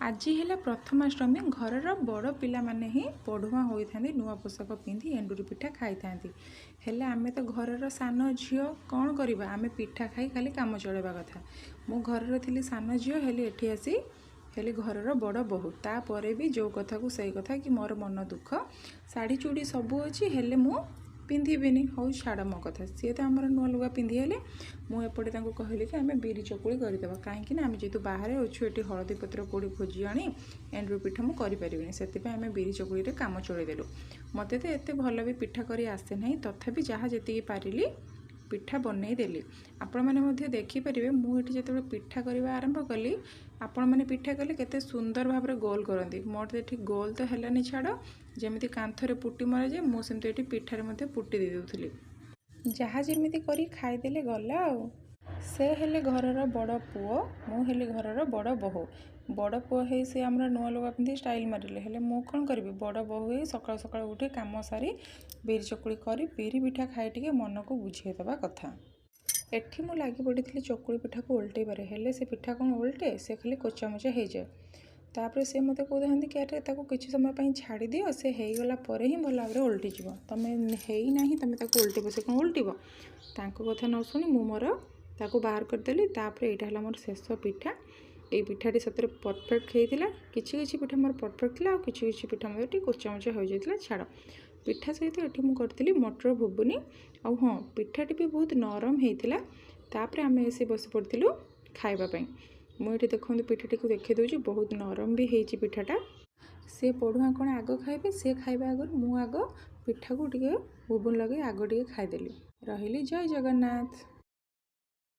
ଆଜି ହେଲା ପ୍ରଥମାଷ୍ଟମୀ। ଘରର ବଡ଼ ପିଲାମାନେ ହିଁ ପଢ଼ୁଆଁ ହୋଇଥାନ୍ତି, ନୂଆ ପୋଷାକ ପିନ୍ଧି ଏଣ୍ଡୁରି ପିଠା ଖାଇଥାନ୍ତି। ହେଲେ ଆମେ ତ ଘରର ସାନ ଝିଅ, କ'ଣ କରିବା? ଆମେ ପିଠା ଖାଇ ଖାଲି କାମ ଚଳାଇବା କଥା। ମୁଁ ଘରର ଥିଲି ସାନ ଝିଅ, ହେଲେ ଏଠି ଆସି ହେଲି ଘରର ବଡ଼ ବୋହୂ। ତାପରେ ବି ଯେଉଁ କଥାକୁ ସେଇ କଥା କି ମୋର ମନ ଦୁଃଖ। ଶାଢ଼ୀ ଚୁଡ଼ି ସବୁ ଅଛି, ହେଲେ ମୁଁ ପିନ୍ଧିବିନି। ହଉ ଛାଡ଼ ମୋ କଥା, ସିଏ ତ ଆମର ନୂଆ ଲୁଗା ପିନ୍ଧି ହେଲେ। ମୁଁ ଏପଟେ ତାଙ୍କୁ କହିଲି କି ଆମେ ବିରି ଚକୁଳି କରିଦେବା, କାହିଁକି ନା ଆମେ ଯେହେତୁ ବାହାରେ ଅଛୁ, ଏଠି ହଳଦୀ ପତ୍ର କେଉଁଠି ଖୋଜି ଆଣି ଏଣ୍ଡୁରି ପିଠା ମୁଁ କରିପାରିବିନି। ସେଥିପାଇଁ ଆମେ ବିରି ଚକୁଳିରେ କାମ ଚଳେଇଦେଲୁ। ମୋତେ ତ ଏତେ ଭଲ ବି ପିଠା କରି ଆସେ ନାହିଁ, ତଥାପି ଯାହା ଯେତିକି ପାରିଲି ପିଠା ବନେଇଦେଲି। ଆପଣମାନେ ମଧ୍ୟ ଦେଖିପାରିବେ, ମୁଁ ଏଠି ଯେତେବେଳେ ପିଠା କରିବା ଆରମ୍ଭ କଲି, ଆପଣମାନେ ପିଠା କଲେ କେତେ ସୁନ୍ଦର ଭାବରେ ଗୋଲ କରନ୍ତି। ମୋର ତ ଏଠି ଗୋଲ ତ ହେଲାନି, ଛାଡ଼, ଯେମିତି କାନ୍ଥରେ ପୁଟି ମରାଯାଏ, ମୁଁ ସେମିତି ଏଠି ପିଠାରେ ମଧ୍ୟ ପୁଟି ଦେଇ ଦେଉଥିଲି। ଯାହା ଯେମିତି କରି ଖାଇଦେଲେ ଗଲା। ଆଉ ସେ ହେଲେ ଘରର ବଡ଼ ପୁଅ, ମୁଁ ହେଲି ଘରର ବଡ଼ ବୋହୂ। ବଡ଼ ପୁଅ ହେଇ ସେ ଆମର ନୂଆ ଲୁଗା ପିନ୍ଧି ଷ୍ଟାଇଲ୍ ମାରିଲେ, ହେଲେ ମୁଁ କ'ଣ କରିବି? ବଡ଼ ବୋହୂ ହେଇ ସକାଳୁ ସକାଳୁ ଉଠି କାମ ସାରି ବିରି ଚକୁଳି କରି ବିରି ପିଠା ଖାଇ ଟିକେ ମନକୁ ବୁଝେଇ ଦେବା କଥା। ଏଠି ମୁଁ ଲାଗି ପଡ଼ିଥିଲି ଚକୁଳି ପିଠାକୁ ଓଲଟେଇବାରେ, ହେଲେ ସେ ପିଠା କ'ଣ ଓଲଟେ? ସେ ଖାଲି କୋଚାମୋଚା ହେଇଯାଏ। ତାପରେ ସେ ମୋତେ କହୁଥାନ୍ତି କି ଆରେ, ତାକୁ କିଛି ସମୟ ପାଇଁ ଛାଡ଼ିଦିଅ, ସେ ହେଇଗଲା ପରେ ହିଁ ଭଲ ଭାବରେ ଓଲଟିଯିବ। ତମେ ହେଇନାହିଁ, ତମେ ତାକୁ ଓଲଟିବ, ସେ କ'ଣ ଓଲଟିବ? ତାଙ୍କ କଥା ନ ଶୁଣି ମୁଁ ମୋର ତାକୁ ବାହାର କରିଦେଲି। ତାପରେ ଏଇଟା ହେଲା ମୋର ଶେଷ ପିଠା। ଏଇ ପିଠାଟି ସତରେ ପରଫେକ୍ଟ ହେଇଥିଲା। କିଛି କିଛି ପିଠା ମୋର ପରଫେକ୍ଟ ଥିଲା, ଆଉ କିଛି କିଛି ପିଠା ମଧ୍ୟ ଟିକେ କୋଚାମୋଚା ହୋଇଯାଇଥିଲା। ଛାଡ଼, ପିଠା ସହିତ ଏଠି ମୁଁ କରିଥିଲି ମଟର ଘୁଗୁନି। ଆଉ ହଁ, ପିଠାଟି ବି ବହୁତ ନରମ ହେଇଥିଲା। ତାପରେ ଆମେ ଆସି ବସି ପଡ଼ିଥିଲୁ ଖାଇବା ପାଇଁ। ମୁଁ ଏଠି ଦେଖନ୍ତୁ ପିଠାଟିକୁ ଦେଖାଇ ଦେଉଛି, ବହୁତ ନରମ ବି ହେଇଛି ପିଠାଟା। ସେ ପଢ଼ୁଆଁ କ'ଣ ଆଗ ଖାଇବେ? ସେ ଖାଇବା ଆଗରୁ ମୁଁ ଆଗ ପିଠାକୁ ଟିକେ ଘୁଗୁନି ଲଗାଇ ଆଗ ଟିକେ ଖାଇଦେଲି। ରହିଲି, ଜୟ ଜଗନ୍ନାଥ।